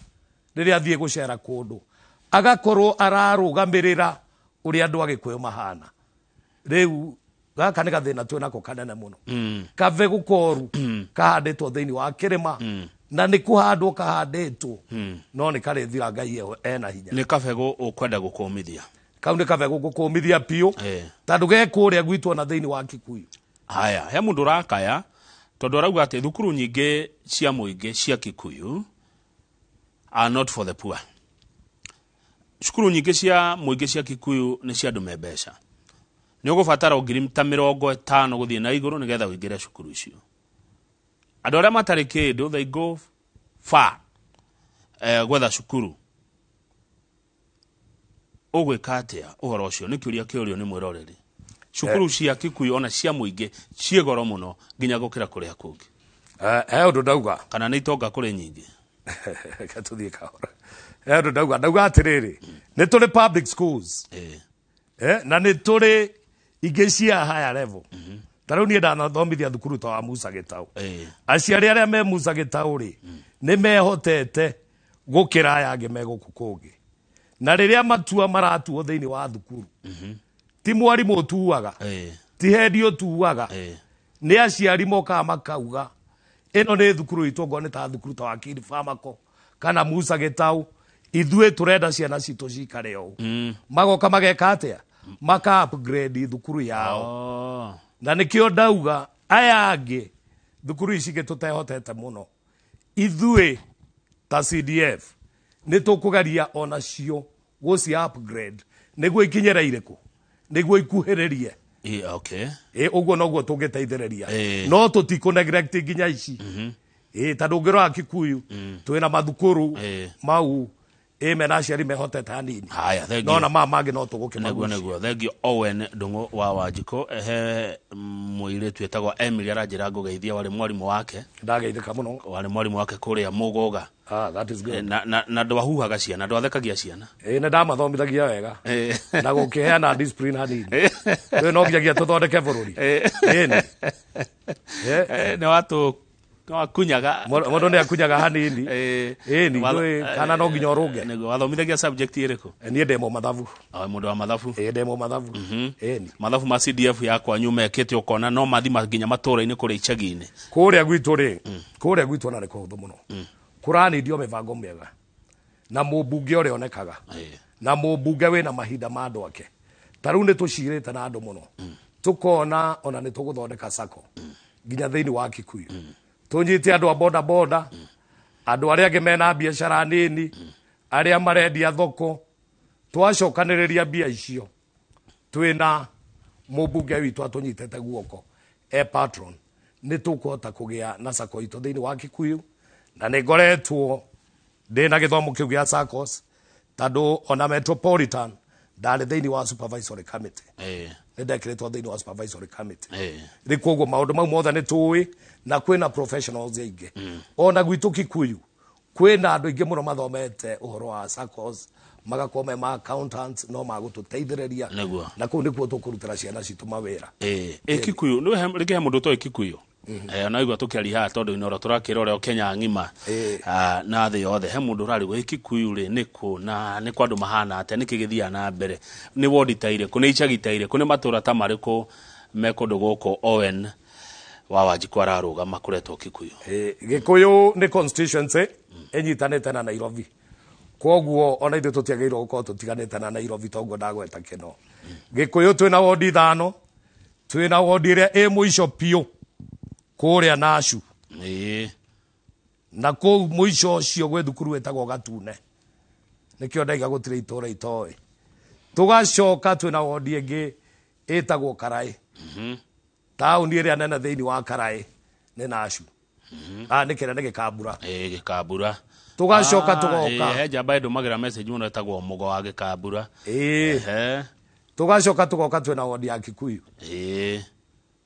rĩrĩa athiĩ gũcera kũndũ, agakorwo ararũgamĩrĩra ũrĩa andũ a Gĩkũyũ mahana. Rĩu gaka nĩ gathĩna twĩnako kanene mũno, kabegũ koru kahandĩtwo thĩinĩ wa kĩrĩma, na nĩ kũhandwo kahandĩtwo, no nĩ karĩthira. Ngai ena hinya. Nĩ kabegũ ũkwenda gũkũmithia. Kau nĩ kabegũ gũkũmithia biũ, tondũ ge kũrĩa gwitũ ona thĩinĩ wa Kikuyu. Haya, he mũndũ ũrakaya tondũ arauga atĩ thukuru nyingĩ cia mũingĩ cia Kikuyu are not for the poor. Cukuru nyingĩ cia mũingĩ cia Kikuyu nĩ cia andũ me mbeca. Nĩ ũgũbatara ngiri ta 50 gũthiĩ na igũrũ nĩgetha ũingĩre cukuru icio. Andũ arĩa matarĩ kĩndũ, they go far gwetha cukuru. Ũgwĩka atĩa ũhoro ũcio? Nĩ kĩũria kĩũrio nĩ mwĩroreri. Cukuru cia Kikuyu ona cia mũingĩ ciĩ goro mũno nginya gũkĩra kũrĩa kũngĩ. He ũndũ ndauga. Kana nĩ itonga kũrĩ nyingĩ? Reke tũthiĩ kahora. He ũndũ ndauga atĩrĩrĩ, nĩ tũrĩ public schools, na nĩ tũrĩ ingĩ cia higher level. Ta rĩu niĩ ndanathomithia thukuru ta wa Musa Gĩtaũ. Aciari arĩa me Musa Gĩtaũ rĩ, nĩ mehotete gũkĩra aya angĩ me gũkũ kũngĩ. Na rĩrĩa matua maratuo thĩinĩ wa thukuru, ti mwarimũ ũtuaga, ti hendi ũtuaga, nĩ aciari mokaga makauga ĩno nĩ thukuru itũ, ngoo nĩ ta thukuru ta wa Kid Famako kana Musa Gĩtaũ, ithuĩ tũrenda ciana citũ cikare ũũ. Magoka mageka atĩa? Maka upgrade thukuru yao. Na nĩkĩo ndauga aya angĩ thukuru ici ingĩ tũtehotete mũno, ithuĩ ta CDF nĩ tũkũgeria onacio gũci upgrade nĩguo ikinyĩre irĩkũ, nĩguo ikuhĩrĩrie. Ĩ ũguo noguo tũngĩteithĩrĩria. No tũtikũ neglect nginya ici, ĩ tondũ ũngĩrora Kikuyu twĩna mathukuru mau ĩ mena aciari mehotete hanini. Haya, thank no you. na maya mangĩ no Nĩguo. tũgũkĩmagucia. Nĩguo, thank you, Owen Ndung'u wa Wanjikũ. He mũirĩtu wĩtagwo Emily aranjĩra ngũgeithia, warĩ mwarimũ wake. Ndageithĩka mũno. Warĩ mwarimũ wake kũrĩa Mũgũga. Ah, that is good. Na ndwahuhaga ciana, ndwathekagia ciana. Ĩ nĩ ndamathomithagia wega na gũkĩheana discipline hanini. Rĩu no nginyagia tũthondeke bũrũri. Ĩni. Nĩ watũ nĩ wakunyaga. Mũndũ nĩ akunyaga hanini. Ĩni, ndũĩ kana no nginya ũrũnge. Nĩguo. Wathomithagia subject ĩrĩkũ? Niĩ ndĩ mũmathabu. O, mũndũ wa mathabu. Ĩ, ndĩ mũmathabu. Ĩni. Mathabu ma CDF ya kwanyu mekĩte ũkona no mathima nginya matũra-inĩ kũrĩa icagi-inĩ. Kũrĩa gwitũ rĩ, kũrĩa gwitũ ona nĩ kũhũthũ mũno. Kũranindio mĩbango mĩega na mũmbunge ũrĩa onekaga, na mũmbunge wĩna mahinda ma andũ ake. Ta rĩu nĩ tũcirĩte na andũ mũno, tũkona ona nĩ tũgũthondeka sacco nginya thĩinĩ wa Kikuyu, tũnyite andũ a boda boda, andũ arĩa angĩ mena biacara nini, arĩa marendia thoko. Twacokanĩrĩria mbia icio, twĩna mũmbunge witũ atũnyitĩte guoko e patron, nĩ tũkũhota kũgĩa na sacco itũ thĩinĩ wa Kikuyu. Na nĩ ngoretwo ndĩ na gĩthomo kĩu gĩa SACCOS, tondũ ona Metropolitan ndarĩ thĩinĩ wa supervisory committee. Nĩ ndekĩrĩtwo thĩinĩ wa supervisory committee. Rĩ koguo maũndũ mau mothe nĩ tũĩ, na kwĩna professionals aingĩ. Ona gwitũ Kikuyu kwĩna andũ aingĩ mũno mathomete ũhoro wa SACCOS, magakorwo me ma accountants, no magũtũteithĩrĩria. Na kũu nĩkuo tũkũrutĩra ciana citũ mawĩra. Ĩ Kikuyu nĩ rĩngĩ he mũndũ ũtoĩ Kikuyu. Ona igua tũkĩaria haha tondũ inoro tũrakĩra ũrĩa Kenya ng'ima. Ah, na thĩ yothe he mũndũ ũrarigwo ĩ Kikuyu rĩ nĩkũ, na nĩ kwa andũ mahana atĩa, nĩkĩ gĩthiaga na mbere, nĩ wodi ta irĩkũ, nĩ icagi ta irĩkũ, nĩ matũra ta marĩkũ me kũndũ gũkũ Owen wa Wanjikũ ararũgama kũretwo Kikuyu? Gĩkũyũ nĩ constituency ĩnyitanĩte na Nairobi, koguo ona ithuĩ tũtiagĩrĩirwo gũkorwo tũtiganĩte na Nairobi. Toguo ndagweta kĩno Gĩkũyũ twĩna wodi ithano. Twĩna wodi ĩrĩa ĩ mũico biũ kũrĩa Nacu, na kũu mũico ũcio gwĩ thukuru ĩtagwo Gatune, nĩkĩo ndaiga gũtirĩ itũra itoĩ. Tũgacoka twĩna wodi ĩngĩ ĩtagwo Karaĩ. Taũni ĩrĩa nene thĩinĩ wa Karaĩ nĩ Nacu. Ah, nĩ kĩrĩa nĩ Gĩkambura. Ĩ, Gĩkambura. Tũgacoka Ah, tũgoka. ĩĩ, he njamba ĩndũmagĩra message mũno ĩtagwo Mũgo wa Gĩkambura. Ĩĩ. Ehe. Tũgacoka tũgoka twĩna wodi ya Kikuyu. Ĩĩ.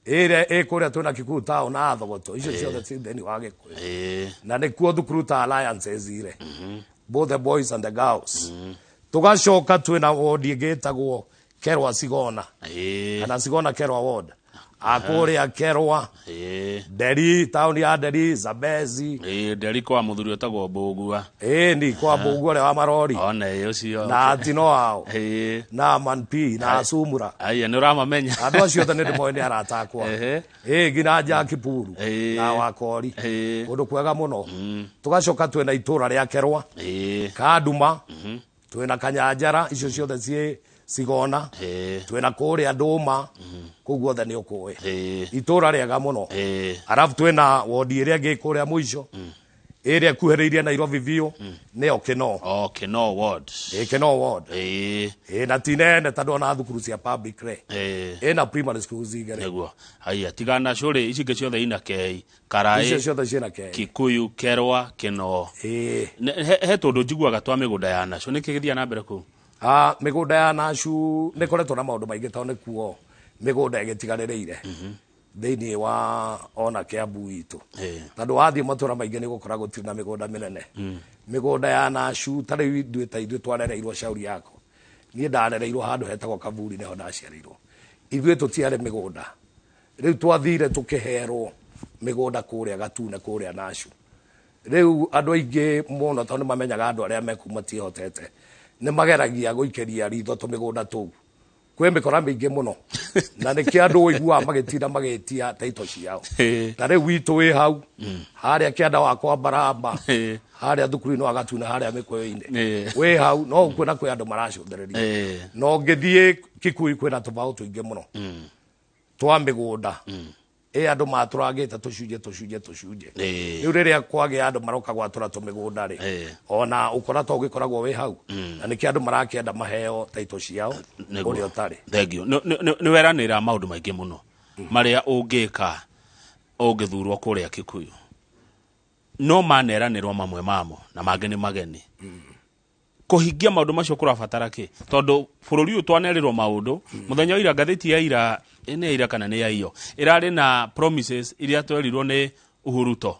Ĩrĩa ĩ kũrĩa twĩna Kikuyu town na Thogoto, icio ciothe ci thĩinĩ wa Gĩkũyũ. Na nĩkuo thukuru ta Alliances ire, both the boys and the girls. Tũgacoka twĩna wodi ĩngĩ ĩtagwo Kerwa Sigona, kana Sigona Kerwa ward, akũrĩa Kerwa, Nderi, taũni ya Nderi, Zambezi. Ĩĩ, Nderi kwa mũthuri ũtagwo Mbũgua. Ĩĩ, ni kwa Mbũgua ũrĩa wa marori. Ona ĩĩ ũcio. Na Atino ao. Na Man P na Sumura. Aya, nĩ ũramamenya. Andũ acio othe nĩ ndĩmoĩ, nĩ arata akwa. Ĩĩ, nginya Jackie Puru na Wakori, kũndũ kwega mũno. Tũgacoka twĩna itũra rĩa Kerwa, Kanduma, twĩna Kanyanjara, icio ciothe ciĩ Sigona, twĩna kũrĩa Ndũma, kũu guothe nĩ ũkũĩ, itũra rĩega mũno. Arabu twĩna wodi ĩrĩa ĩngĩ kũrĩa mũico, ĩrĩa ĩkuhĩrĩirie Nairobi biũ, nĩyo Kĩno. Oh, Kĩno ward. Ĩĩ, Kĩno ward. Ĩĩ, na ti nene tondũ ona thukuru cia public rĩ, ĩna primary schools igĩrĩ. Nĩguo. Haya, tigana cũrĩ ici ingĩ ciothe ina K. Karaĩ. Icio ciothe ciĩna K. Kikuyu, Kerwa, Kĩno. He tũndũ njiguaga twa mĩgũnda ya Nashu. Nĩkĩ gĩthiaga na mbere kũu? Ah, mĩgũnda ya Nashu nĩ koretwo na maũndũ maingĩ, tondũ nĩkuo mĩgũnda ĩgĩtigarĩrĩire thĩinĩ wa ona Kiambu itũ, tondũ wathiĩ matũra maingĩ nĩ ũgũkora gũtirĩ na mĩgũnda mĩnene. Mĩgũnda ya Nashu, ta rĩu ithuĩ, ta ithuĩ twarereirwo shauri yako, niĩ ndarereirwo handũ hetagwo Kaburi, nĩho ndaciarĩirwo. Ithuĩ tũtiarĩ mĩgũnda. Rĩu twathire tũkĩherwo mĩgũnda kũrĩa Gatune, kũrĩa Nashu. Rĩu andũ aingĩ mũno, tondũ nĩ mamenyaga andũ arĩa mekuu matiĩhotete, nĩ mageragia gũikĩria ritho tũmĩgũnda tũu. Kwĩ mĩkora mĩingĩ mũno, na nĩkĩo andũ ũiguaga magĩtinda magĩtia taito ciao. Ta rĩu witũ wĩ hau harĩa kĩanda wa kwa Baramba, harĩa thukuru-inĩ wa Gatuna, harĩa mĩkũyũ-inĩ, wĩ hau no ũkuona kwĩ andũ maracũthĩrĩria. Na ũngĩthiĩ Kikuyu kwĩna tũbaũ tũingĩ mũno twa mĩgũnda ĩ andũ matũrangĩte tũcunjĩ tũcunjĩ tũcunjĩ. Rĩu rĩrĩa kwagĩa andũ maroka gwatũra tũmĩgũnda rĩ, ona ũkora to ũgĩkoragwo wĩ hau, na nĩkĩo andũ marakĩenda maheo taito ciao ũrĩa ũtarĩ. Thank you. Nĩ weranĩra maũndũ maingĩ mũno marĩa ũngĩka ũngĩthurwo kũrĩa Kikuyu, no maneranĩrwo mamwe mamo na mangĩ nĩ mageni. Kũhingia maũndũ macio kũrabatara kĩ? Tondũ bũrũri ũyũ twanerĩrwo maũndũ mũthenya wa ira, ngathĩti ya ira, nĩ ya ira kana nĩ ya iyo, ĩrarĩ na promises iria twerirwo nĩ Uhuruto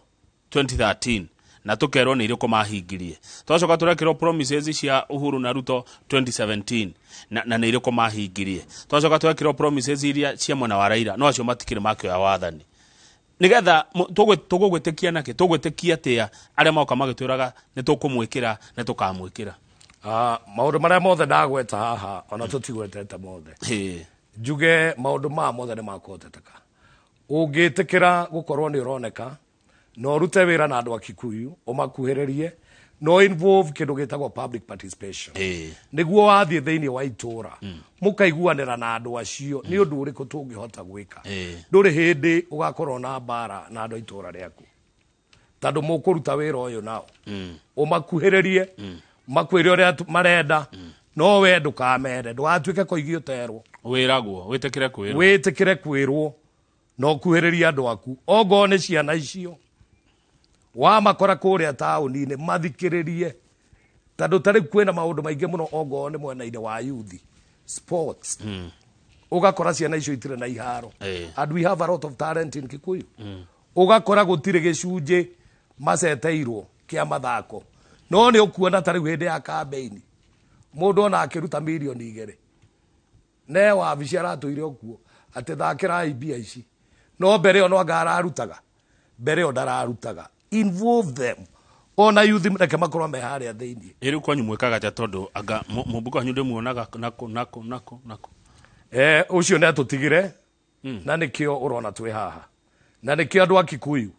2013, na tũkerwo nĩ irĩkũ mahingirie. Twacoka tũrekĩrwo promises cia Uhuru na Ruto 2017, na nĩ irĩkũ mahingirie. Twacoka twekĩrwo promises iria cia mwena wa Raila, no acio matikĩrĩ makĩoya wathani. Nigetha tũgũgwĩtĩkia nakĩ? Tũgwĩtĩkia atĩa arĩa moka magĩtwĩraga nĩ tũkũmwĩkĩra, nĩ tũkamwĩkĩra? Ah, maũndũ marĩa mothe ndagweta haha, ona tũtigwetete mothe, njuge maũndũ maya mothe nĩ makũhoteteka ũngĩtĩkĩra gũkorwo nĩ ũroneka na ũrute wĩra na andũ a Kikuyu, ũmakuhĩrĩrie no involve kĩndũ gĩtagwo public participation, nĩguo wathiĩ thĩinĩ wa itũra mũkaiguanĩra na andũ acio nĩ ũndũ ũrĩkũ tũngĩhota gwĩka. Ndũrĩ hĩndĩ ũgakorwo na mbara na andũ a itũra rĩaku, tondũ mũkũruta wĩra ũyũ nao, ũmakuhĩrĩrie, makwĩre ũrĩa marenda, no we ndũkamere, ndũgatuĩke koigi ũterwo. Wĩragwo wĩtĩkĩre kwĩrwo. Wĩtĩkĩre kwĩrwo na ũkuhĩrĩrie andũ aku. Ongorwo nĩ ciana icio wamakora kũrĩa taũni-inĩ, mathikĩrĩrie, tondũ ta rĩu kwĩna maũndũ maingĩ mũno, ongorwo nĩ mwena-inĩ wa youth sports, ũgakora ciana icio itirĩ na iharo. And we have a lot of talent in Kikuyu. Ũgakora gũtirĩ gĩcunjĩ maceteirwo kĩa mathako, no nĩ ũkuona ta rĩu hĩndĩ ya kambeini mũndũ ona akĩruta mirioni 2 ne wabici aratũire okuo atĩ thakĩrai mbia ici, no mbere ĩyo no anga ararutaga, mbere ĩyo ndararutaga. Involve them, ona youth reke makorwo me harĩa thĩinĩ. Ĩ rĩu kwanyu mwĩkaga atĩa? Tondũ anga mũmbuko wanyu ndĩmuonaga nako nako nako nako. Eh, ũcio nĩ atũtigire, na nĩkĩo ũrona twĩ haha, na nĩkĩo andũ a Kikuyu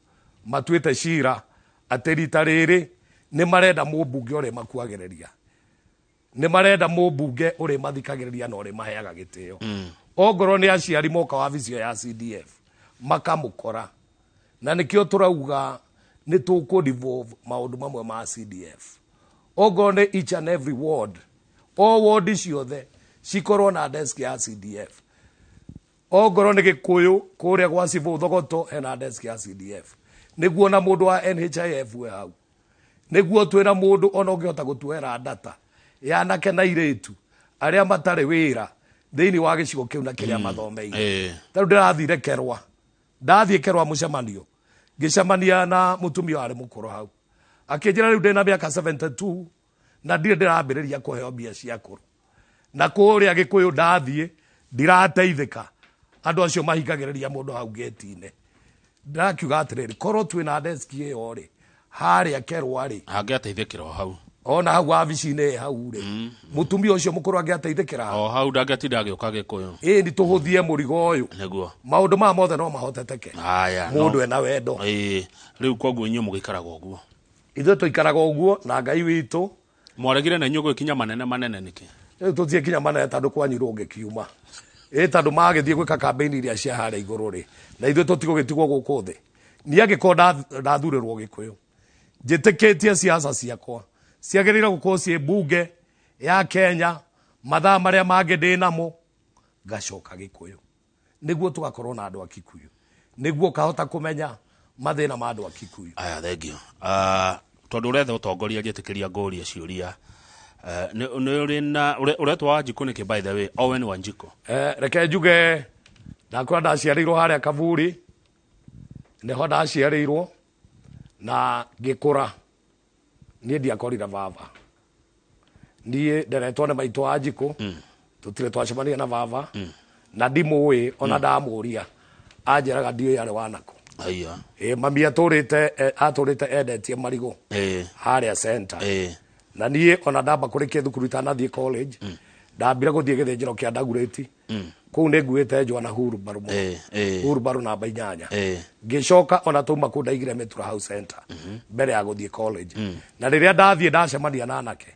matuĩte cira atĩ rita rĩrĩ nĩ marenda mũmbunge ũrĩa makuagĩrĩria, nĩ marenda mũmbunge ũrĩa mathikagĩrĩria na ũrĩa maheaga gĩtĩo. Ongorwo nĩ aciari moka wabici ĩyo ya CDF makamũkora, na nĩkĩo tũrauga nĩ tũkũ devolve maũndũ mamwe ma CDF. Ongorwo nĩ each and every ward, o ward ciothe cikorwo na desk ya CDF. Ongorwo nĩ Gĩkũyũ kũrĩa gwa civũ Thogoto hena desk ya CDF, nĩguo na mũndũ wa NHIF we hau. Nĩguo twĩna mũndũ ona ũngĩhota gũtuoera data ya anake na airĩtu arĩa matarĩ wĩra thĩinĩ wa gĩcigo kĩu na kĩrĩa mathomeire. Tarĩu ndĩrathire Kerwa, ndathiĩ Kerwa mũcemanio, ngĩcemania na mũtumia warĩ mũkũrũ hau, akĩnjĩra rĩu ndĩna mĩaka 72 na ndirĩ ndĩrambĩrĩria kũheo mbia cia kũrũ, na kũrĩa Gĩkũyũ ndathiĩ ndirateithĩka, andũ acio mahingagĩrĩria mũndũ hau gate-inĩ. Ndĩrakiuga atĩrĩrĩ, korwo twĩna deski ĩyo rĩ harĩa Kerwa rĩ, Angĩateithĩkĩra o hau. Ona hau wabici-inĩ ĩ hau rĩ, mũtumia ũcio mũkũrũ angĩateithĩkĩra hau. O hau, ndangĩatinda agĩũka Gĩkũyũ. Ĩ nĩ tũhũthie mũrigo ũyũ. Maũndũ maya mothe no mahoteteke Haya, mũndũ ena wendo. Ĩĩ, rĩu koguo inyuĩ mũgĩikaraga ũguo? Ithuĩ tũikaraga ũguo na Ngai witũ. Mwaregire na inyuĩ gwĩkinya manene manene nĩkĩ? Rĩu tũthiĩ kinya manene tondũ kwanyu rũngĩkiuma ĩ tondũ magĩthiĩ gwĩka campaign iria cia harĩa igũrũ rĩ, na ithuĩ tũtigũgĩtigwo gũkũ thĩ. Niĩ angĩkorwo ndathurĩrwo Gĩkũyũ, njĩtĩkĩtie siasa ciakwa ciagĩrĩire gũkorwo ciĩ mbunge ya Kenya, mathaa marĩa mangĩ ndĩ namo ngacoka Gĩkũyũ, nĩguo tũgakorwo na andũ a Kikuyu, nĩguo ũkahota kũmenya mathĩna ma andũ a Kikuyu. Aya, thengio. Tondũ ũretha ũtongoria, njĩtĩkĩria ngũrie ciũria. Nĩ ũrĩ na ũretwo Wanjikũ nĩkĩ, by the way, Owen Wanjikũ? Reke njuge ndakũra ndaciarĩirwo harĩa Kaburi, nĩho ndaciarĩirwo na ngĩkũra. Niĩ ndiakorire baba, niĩ nderetwo nĩ maitũ wa Njikũ. Tũtirĩ twacemania na baba na ndimũĩ, ona ndamũria anjĩraga ndiũĩ arĩ wanako. Aya. Ĩ mami atũrĩte atũrĩte endetie marigũ harĩa center. Na niĩ ona ndamba kũrĩkia thukuru, itanathiĩ college, ndambire gũthiĩ gĩthĩnjĩro kĩa Ndagurĩti. Kũu nĩ nguĩte njwa na hurumbarũ mũno. Hurumbarũ namba 8. Ngĩcoka ona tauma kũu ndaigire mĩtura hau center mbere ya gũthiĩ college. Na rĩrĩa ndathiĩ ndacemania na anake,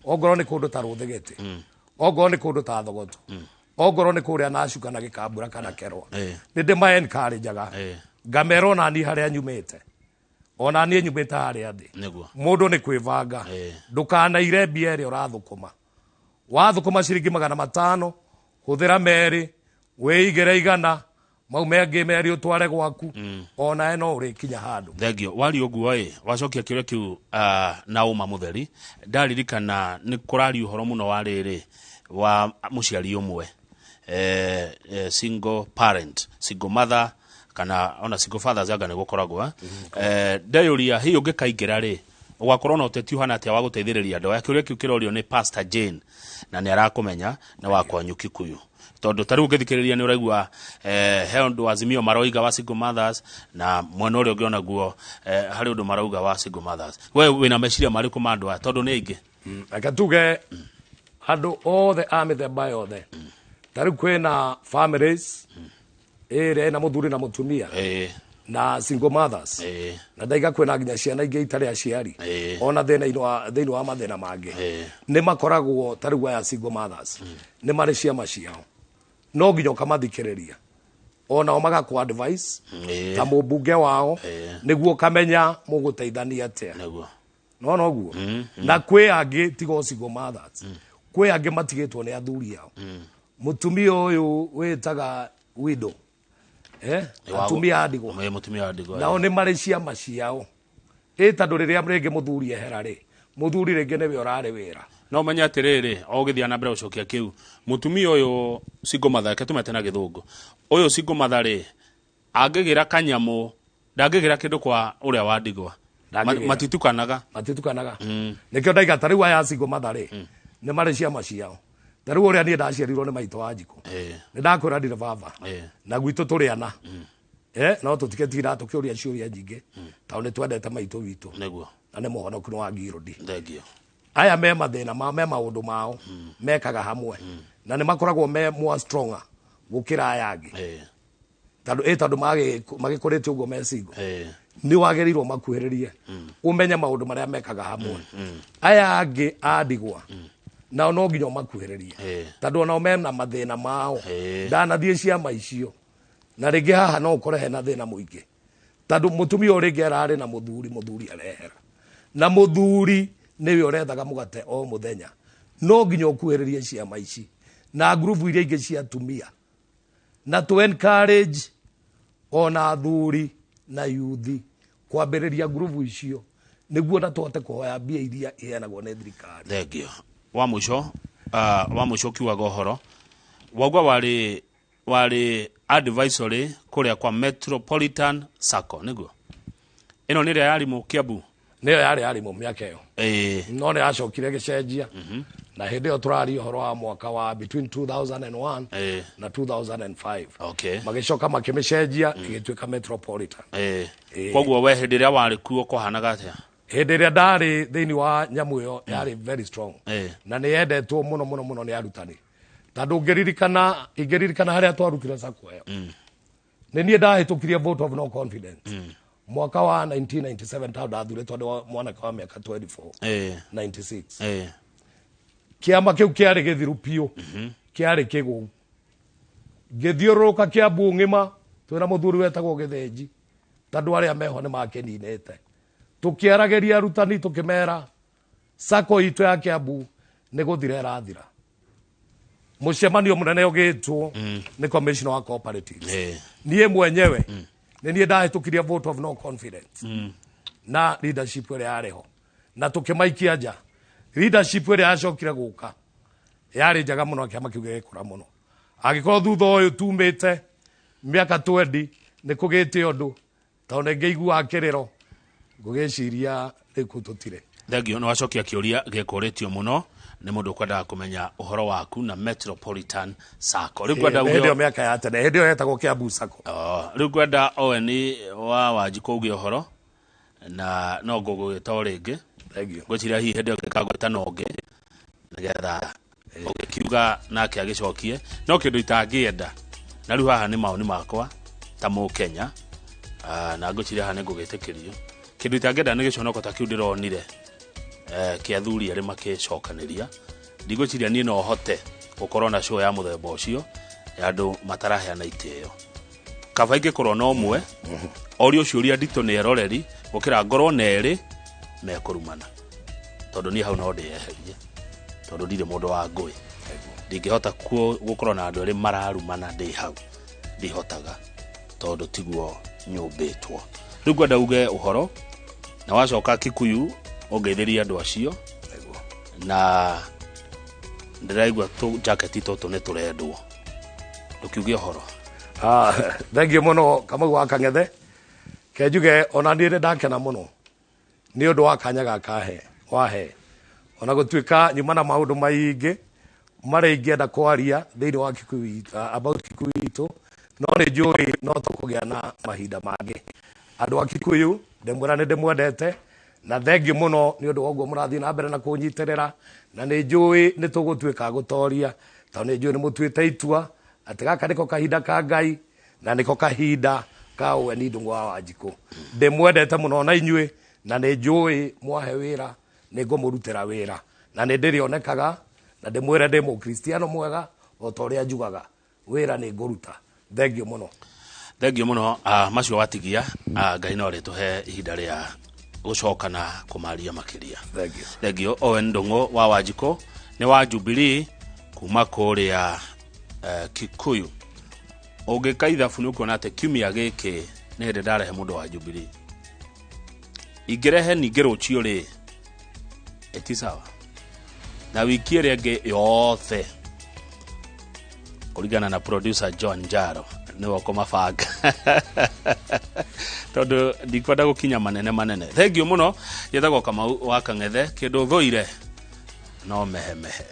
ongorwo nĩ kũndũ ta Rũthĩgĩtĩ, ongorwo nĩ kũndũ ta Thogoto, ongorwo nĩ kũrĩa Nacuka na Gĩkambura kana Kerwa, nĩ ndĩma encourageaga, ngamera ona niĩ harĩa nyumĩte, ona niĩ nyumĩte harĩa thĩ. Mũndũ nĩ kwĩbanga. Ndũkanaire mbia ĩrĩa ũrathũkũma. Wathũkũma ciringi 500, hũthĩra 2, wĩigĩre 100, mau mengĩ 2 ũtware gwaku, onawe no ũrĩkinya handũ. Thengio. Waria ũguo ĩ, wacokia kĩũria kĩu na ũma mũtheri, ndaririkana nĩ kũraria ũhoro mũno wa rĩrĩ wa mũciari ũmwe, single parent, single mother, kana ona single fathers anga nĩ gũkoragwo, eh? Ndeyũria hihi ũngĩkaingĩra rĩ, ũgakorwo na ũteti ũhana atĩa wa gũteithĩrĩria andũ aya? Kĩũria kĩu kĩrorio nĩ Pastor Jane, na nĩ arakũmenya nĩ wa kwanyu Kikuyu, tondũ ta rĩu ũngĩthikĩrĩria nĩ ũraigua he ũndũ Azimio maroiga wa single mothers, na mwena ũrĩa ũngĩ onaguo harĩ ũndũ marauga wa single mothers. We wĩna meciria marĩkũ ma andũ aya, tondũ nĩ aingĩ? Reke tuge andũ othe a mĩthemba yothe, ta rĩu kwĩna families ĩrĩa ĩna mũthuri na mũtumia na single mothers, na ndaiga kwĩna nginya ciana ingĩ itarĩ aciari, ona thĩna-inĩ wa thĩinĩ wa mathĩna mangĩ nĩ makoragwo. Ta rĩu aya single mothers nĩ marĩ ciama ciao, no nginya ũkamathikĩrĩria, onao magakũ advice ta mũmbunge wao, nĩguo ũkamenya mũgũteithania atĩa. No noguo na kwĩ angĩ tiga o single mothers, kwĩ angĩ matigĩtwo nĩ athuri ao. Mũtumia ũyũ wĩtaga widow, atumia a ndigwa. Mũtumia wa ndigwa. Nao nĩ marĩ ciama ciao, ĩ tondũ rĩrĩa rĩngĩ mũthuri ehera rĩ, mũthuri rĩngĩ nĩwe ũrarĩ wĩra. No menye atĩrĩrĩ, o ũgĩthiĩ na mbere gũcokia kĩu, mũtumia ũyũ single mother, reke tũmete na gĩthũngũ, ũyũ single mother rĩ, angĩgĩra kanyamũ, ndangĩgĩra kĩndũ kwa ũrĩa wa ndigwa. Ndangĩgĩra. Matitukanaga. Matitukanaga. Nĩkĩo ndaiga ta rĩu aya single mother rĩ, nĩ marĩ ciama ciao. Ta rĩu ũrĩa niĩ ndaciarirwo nĩ maitũ wa Njikũ, nĩ ndakwĩra ndirĩ baba, na gwitũ tũrĩ ana. No tũtigetinda tũkĩũria ciũria nyingĩ tondũ nĩ twendete maitũ witũ na nĩ mũhonoku, nĩ wa ngirũndi. Thengio. Aya me mathĩna mao, me maũndũ mao mekaga hamwe, na nĩ makoragwo me more stronger gũkĩra aya angĩ, tondũ tondũ magĩkũrĩte ũguo me single, nĩ wagĩrĩirwo makuhĩrĩrie, ũmenye maũndũ marĩa mekaga hamwe. Aya angĩ a ndigwa nao no nginya ũmakuhĩrĩrie, tondũ onao mena mathĩna mao. Ndanathiĩ ciama icio, na rĩngĩ haha no ũkore hena thĩna mũingĩ, tondũ mũtumia ũyũ rĩngĩ ararĩ na mũthuri, mũthuri arehera, na mũthuri nĩwe ũrethaga mũgate o mũthenya. No nginya ũkuhĩrĩrie ciama ici na ngurubu iria ingĩ cia atumia, na to encourage ona athuri na yuthi kwambĩrĩria ngurubu icio. Nĩguo na tũhote kũhoya mbia iria iheanagwo nĩ thirikari. Thengio. Wa mũico, wa mũico kiugaga ũhoro wauga warĩ advisory kũrĩa kwa Metropolitan Sacco, nĩguo ĩno nĩ ĩrĩa yarimũ Kiambu? Nĩyo yarĩ yarimũ mĩaka ĩyo. Ĩĩ. No nĩ yacokire gĩcenjia, na hĩndĩ ĩyo tũraria ũhoro wa mwaka wa between 2001 na 2005. Magĩcoka makĩmĩcenjia ĩgĩtuĩka Metropolitan. Ĩĩ. Koguo we hĩndĩ ĩrĩa warĩ kuo kwahanaga atĩa? Hĩndĩ ĩrĩa ndarĩ thĩinĩ wa nyamũ ĩyo, yarĩ very strong na nĩ yendetwo mũno mũno mũno nĩ arutani, tondũ ngĩririkana, ingĩririkana harĩa twarutire sacco ĩyo, nĩ niĩ ndahĩtũkirie vote of no confidence mwaka wa 1997, tondũ ndathurĩtwo ndĩ mwanake wa mĩaka 24. 96. Kĩama kĩu kĩarĩ gĩthiru biũ, kĩarĩ kĩgũu. Ngĩthiũrũrũka Kĩambu ng'ima twĩna mũthuri wetagwo Gĩthĩnji, tondũ arĩa meho nĩ makĩninĩte. Tũkĩaragĩria arutani, tũkĩmera sacco itũ ya Kĩambu nĩ gũthira ĩrathira. Mũcemanio mũnene ũgĩtwo nĩ commissioner wa cooperatives. Niĩ mwenyewe nĩ niĩ ndahĩtũkirie vote of no confidence na leadership ĩrĩa yarĩ ho, na tũkĩmaikia nja. Leadership ĩrĩa yacokire gũka yarĩ njega mũno, kĩama kĩu gĩgĩkũra mũno. Angĩkorwo thutha ũyũ tumĩte mĩaka 20 nĩ kũgĩte ũndũ, tondũ nĩ ngĩiguaga kĩrĩro, ngũgĩciria rĩu kũu tũtirĩ. Thengio, nĩ wacokia kĩũria gĩkũrĩtio mũno nĩ mũndũ ũkwendaga kũmenya ũhoro waku na Metropolitan Sacco. Rĩu ngwenda hĩndĩ ĩyo uge mĩaka ya tene, hĩndĩ ĩyo yetagwo Kiambu Sacco. Oh, rĩu ngwenda Owen wa Wanjikũ uge ũhoro, na no ngũgwĩta o rĩngĩ. Thank you. Ngwĩciria hihi hĩndĩ ĩyo ngĩkagwĩta na ũngĩ nĩgetha ũgĩkiuga nake agĩcokie. No kĩndũ itangĩenda, na rĩu haha nĩ maoni makwa ta mũkenya, na ngwĩciria haha nĩ ngũgĩtĩkĩrio, kĩndũ itangĩenda nĩ gĩconoko ta kĩu ndĩronire, kĩa athuri erĩ makĩcokanĩria. Ndigwĩciria niĩ no hote gũkorwo na show ya mũthemba ũcio ya andũ mataraheana itĩo. Kaba ingĩkorwo na ũmwe orio ciũria nditũ nĩ eroreri, gũkĩra ngorwo na erĩ mekũrumana, tondũ niĩ hau no ndĩyeherie, tondũ ndirĩ mũndũ wa ngũĩ. Ndingĩhota gũkorwo na andũ erĩ mararumana ndĩ hau, ndihotaga, tondũ tiguo nyũmbĩtwo. Rĩu ngwenda uge ũhoro, na wacoka Kikuyu ũngeithĩrie andũ acio, na ndĩraigua tũ jaketi tũtũ nĩ tũrendwo. Ndũkiuge ũhoro. Ah, thank you mũno, Kamau wa Kang'ethe. Ke njuge ona niĩ nĩ ndakena mũno nĩ ũndũ wa kanya gaka he wahe, ona gũtuĩka nyuma na maũndũ maingĩ marĩa ingĩenda kwaria thĩinĩ wa Kikuyu about Kikuyu itũ, no nĩ njũĩ no tũkũgĩa na mahinda mangĩ. Andũ a Kikuyu, ndĩmwĩra nĩ ndĩmwendete, na thengiũ mũno nĩ ũndũ wa ũguo mũrathiĩ na mbere na kũnyitĩrĩra, na nĩ njũĩ nĩ tũgũtuĩka a gũtoria, tondũ nĩ njũĩ nĩ mũtuĩte itua atĩ gaka nĩko kahinda ka Ngai na nĩko kahinda ka Owen Ndung'u wa Wanjikũ. Ndĩmwendete mũno na inyuĩ, na nĩ njũĩ mwahe wĩra nĩ ngũmũrutĩra wĩra, na nĩ ndĩrĩonekaga, na ndĩmwĩre ndĩ mũkristiano mwega o ta ũrĩa njugaga, wĩra nĩ ngũruta. Thengiũ mũno. Thengio mũno. Macio watigia, Ngai no arĩtũhe ihinda rĩa gũcoka na kũmaria makĩria. Thengiũ. Thengio. Owen Ndung'u wa Wanjikũ nĩ wa Jubilee kuma kũrĩa Kikuyu. Ũngĩka ithabu nĩ ũkuona atĩ kiumia gĩkĩ nĩ hĩndĩ ndarehe mũndũ wa Jubilee. Ingĩrehe ningĩ rũciũ rĩ, ĩti sawa, na wiki ĩrĩa ĩngĩ yothe, kũringana na producer John Njaro, nĩwe ũkũmabanga, tondũ ndikwenda gũkinya manene manene. Thengio mũno. Gĩtagwo Kamau wa Kang'ethe. Kĩndũ thũire no mehemehe.